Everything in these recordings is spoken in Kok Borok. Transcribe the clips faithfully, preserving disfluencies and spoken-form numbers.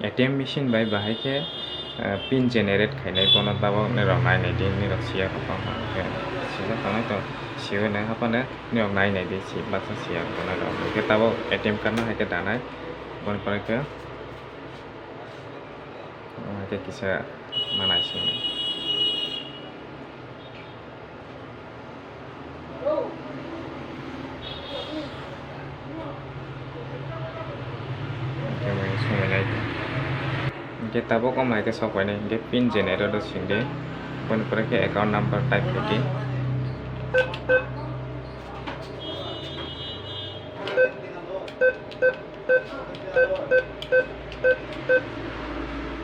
A T M machine bai bahai khe, eh, pin generate khainai, bono tabok nirok nainai di, nirok siya rok tong kha, hwnkhe sijak tongnai tong, siwi nai haphano nirok nainai di, si baksa siya rok tongnai rok, hwnkhe tabok A T M card no hai khe danai, boni pore khe, hai khe kisa manai sini. Hwnkhe mai songwi nai tong. Hwnkhe tabuk omo hai khe sok painai, hwnkhe pin generate o sing di. Boni pore khe account number type khe di.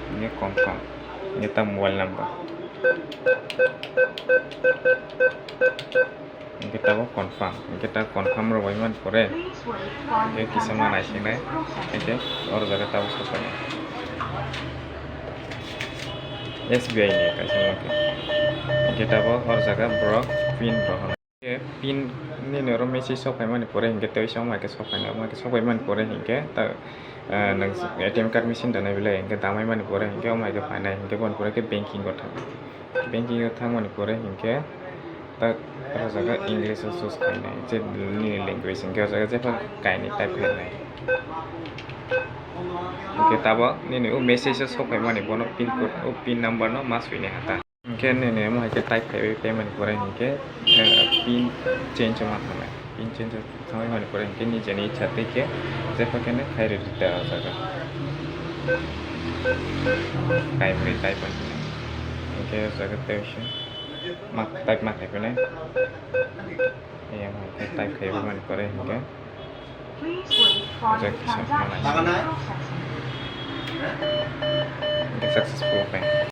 Hwnkhe confirm. Hwnkhe ta mobile number. Hwnkhe tabuk confirm. Hwnkhe ta confirm rwbaimani pore, hwnkhe kisa ma naisingnai. Hwnkhe oro jaga tabuk sokphainai. S B I ni kaisa ma khe. Hwnkhe tabuk oro jaga borok pin rohornai. Pin nini oro message sok phaimani pore hwnkhe tei omo hai khe sok phainai, omo hai khe sok phaimani pore hwnkhe ta, ah, nwng A T M card machine danai belai hwnkhe damaimani pore hwnkhe omo hai khe phainai hwnkhe boni pore khe banking o thang. Banking o thangmani pore hwnkhe ta o jaga English o choose khainai je nini language hwnkhe o jaga jepha kainwi type khainai. Hwnkhe tabuk nini o message o sok phaimani bono pin code o pin number no ma swinai ha ta. Hwnkhe nini omo hai khe type khaiwi paimani pore hwnkhe, eh, pin change o ma thangnai. Pin change o thangwi mani pore hwnkhe nijeni ichha tei khe jepha khe nw khai rwdi ta o jaga. Kaimri type wng khe nw. Hwnkhe o jaga tei se ma type ma khai phinai. Eyang hai khe type khaiwi mani pore hwnkhe. Jack kisa manai. Successful khe.